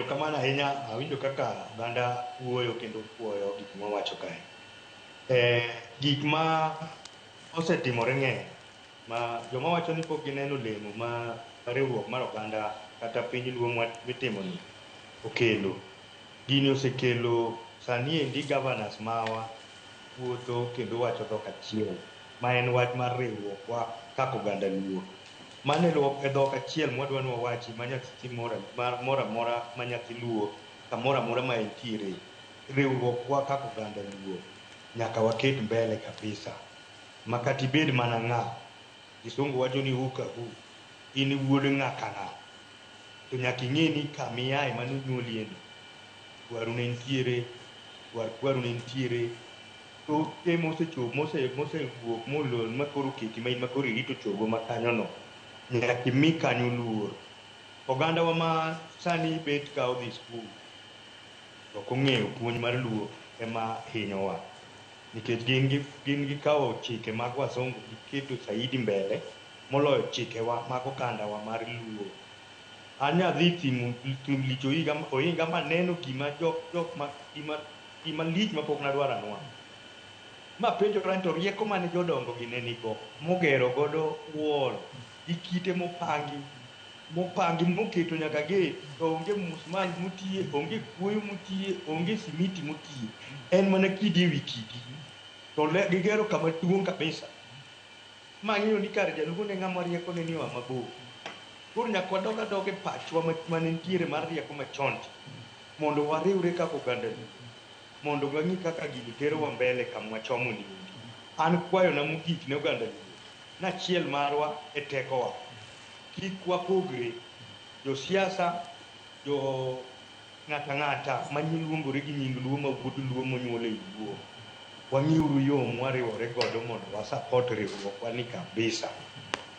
Erokamano ahinya, awinjo kaka oganda wuoyo kendo puoyo gik mwawacho kae. Gik ma osetimore ng'eny ma joma wacho ni pok gineno olemo ma riwruok mar oganda kata piny luo mitimoni okelo. Gini osekelo sani endi governors mawa wuotho kendo wacho dhok achiel ma en wach mar riwruokwa kaka oganda luo. Mano e dhok achiel mwadwa ni wawachi ma nyathi moro amora ma nyathi luo kamoro amora ma entiere. Riwruokwa kaka oganda luo nyaka waket mbele kabisa. Ma kata ibed mana ng'a, kisungu wacho ni who ka who, in wuod ng'a ka ng'a, to nyaka ing'e ni kama iaye mane onyuolie no, kwaru ne nitiere, kwar kwaru ne nitiere, toke mosechopo mosewuok molor ma koro oketi ma in ma koro irito chogo ma kanyono, nyaka imi kanyo luor. Ogandawa ma sani bet ka odhi skul, to ok ong'eyo puonj mar luo ema hinyowa. Nikech gin gikawo chike mag wasungu giketo saidi mbele moloyo chikewa mag ogandawa mar luo. An nyadhi thim lich ohinga maneno gima jok jok ma gima lich mapok nadwaro anwang'o. Ma penjora ni to rieko mane jodongo gi ne nigo mogero godo wall gi kite mopangi moketo nyaka gate to onge musmal motiye, onge kuoyo motiye, onge simiti motiye. En mana kidi ewi kidi. To gigero kama duong' kabisa. Ma ang'eyo ni kare jaluo ne ng'ama rieko ne ni oa mabor. Koro nyaka wadog adoga e pachwa mane nitiere mar rieko machon cha. Mondo wariwre kaka oganda luo. Mondo wang'i kaka gini terowa mbele kama wachomo ni endi. An kwayona mogik ne oganda luo, nachiel marwa e tekowa. Kik wapogre. Josiasa, jo ng'ata ng'ata maluongore gi nying luo ma wuod luo monyuol ei luo. Wang'iuru yo mwariwore godo mondo wa support riwruokwa ni kabisa.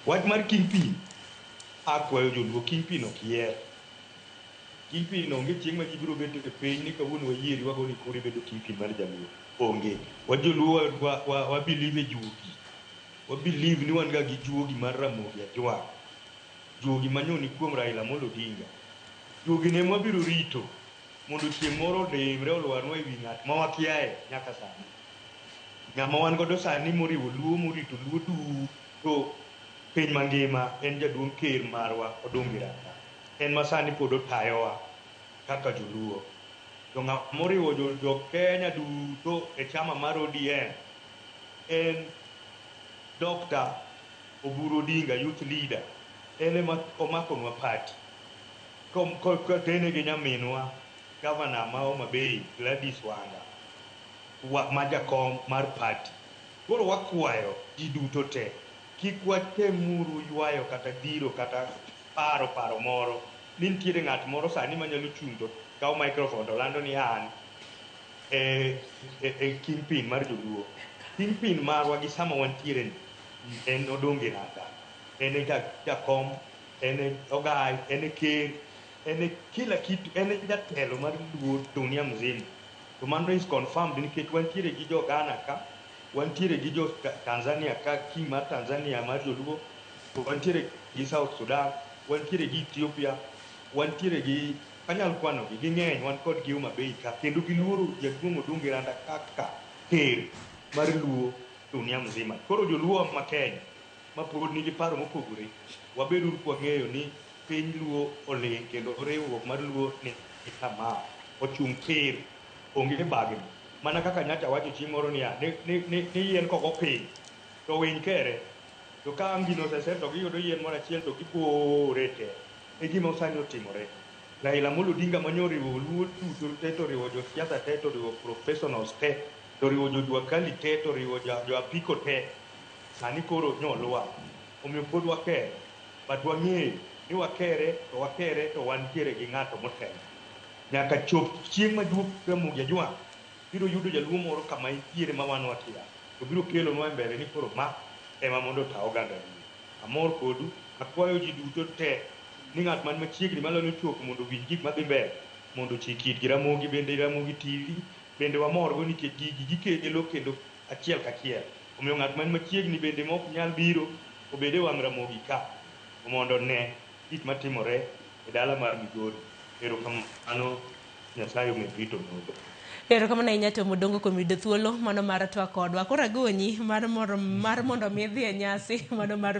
Wach mar kingpin, akwayo joluo kingpin ok yier. Kingpin onge chieng' ma ji biro bet e piny ni kawuono wayieri wagoni kura ibedo kingpin mar jaluo. Onge. Wa joluo wa believe e juogi. Wa believe ni wan ga gi juogi mar Ramogi Ajwang'. Juogi manyoni kuom Raila Amolo Odinga. Juogi ne mwabiro rito mondo chieng' moro odimre olwarnwa ewi ng'at ma wakiaye nyaka sani. Ng'ama wan godo sani moriwo luo morito luo duto piny mangima en jaduong' ker marwa Odungi Randa. En ma sani pod otayowa kaka joluo. To ng'ama oriwo jo Kenya duto e chama mar ODM en Dr. Oburu Odinga, youth leader. En ema omakonwa party. Kotene gi nyaminwa gavana ma Homa Bay Gladys Wanga ma jakom mar party. Koro wakwayo ji duto te kik watemuru ywayo kata dhiro kata paro paro moro ni nitiere ng'at moro sani manyalo chung' to kawo microphone to lando ni an e kingpin mar joluo. Kingpin marwa gi sama wantiere ni en Odonge Randa. En e jakom, en e ogai, en e ker, en e kila kitu, en e jatelo mar luo dunia mzima. To mano is confirmed nikech wantiere gi jo Ghana ka, wantiere gi jo Tanzania ka, king mar Tanzania mar joluo, wantiere gi South Sudan, wantiere gi Ethiopia, wantiere gi anyal kwanogi, ging'eny, wan kod gi Homa Bay ka, kendo giluoro jaduong' Odungi Randa kaka ker mar luo dunia mzima. Koro joluo ma Kenya ma pod nigi paro mopogore, wabeduru kwang'eyo ni piny luo oling' kendo riwruok mar luo ni kama ochung' tir, onge bagni. Mana kaka nyacha wacho chieng' moro niya, ni yien kogo piny to winy kere, to ka ang' gino oseser to giyudo yien moro achiel to gibore te. E gima sani otimore. Raila Amolo Odinga manyo oriwo luo duto te to oriwo josiasa te to oriwo professionals te to oriwo jojua kali te to oriwo jo apiko te. Sani koro nyolwa. Omiyo pod wakere. But wang'eyo ni wakere to wakere to wantiere gi ng'ato motelo. Nyaka chop chieng' ma juok Ramogi Ajwang' biro yudo jaluo moro kama entiere ma wan wakia. To biro kelonwa e mbele ni koro ma ema mondo ota oganda luo. Amor kodu, akwayo ji duto te ni ng'at man machiegni manyalo chopo mondo owinj gik madhi mbele mondo ochik itgi. Ramogi bende Ramogi TV bende wamorgo nikech gigi gikelo kendo achiel kachiel. Omiyo ng'at man machiegni bende ma ok nyal biro obed e wang' Ramogi ka mondo one gik matimore e dala mar Migori. Erokamano, Nyasaye omed rito nogo. Erokamano ahinya Tom Odongo kuom yudo thuolo mano mar twak kodwa. Koro agonyi mar mondo mi idhi e nyasi mano mar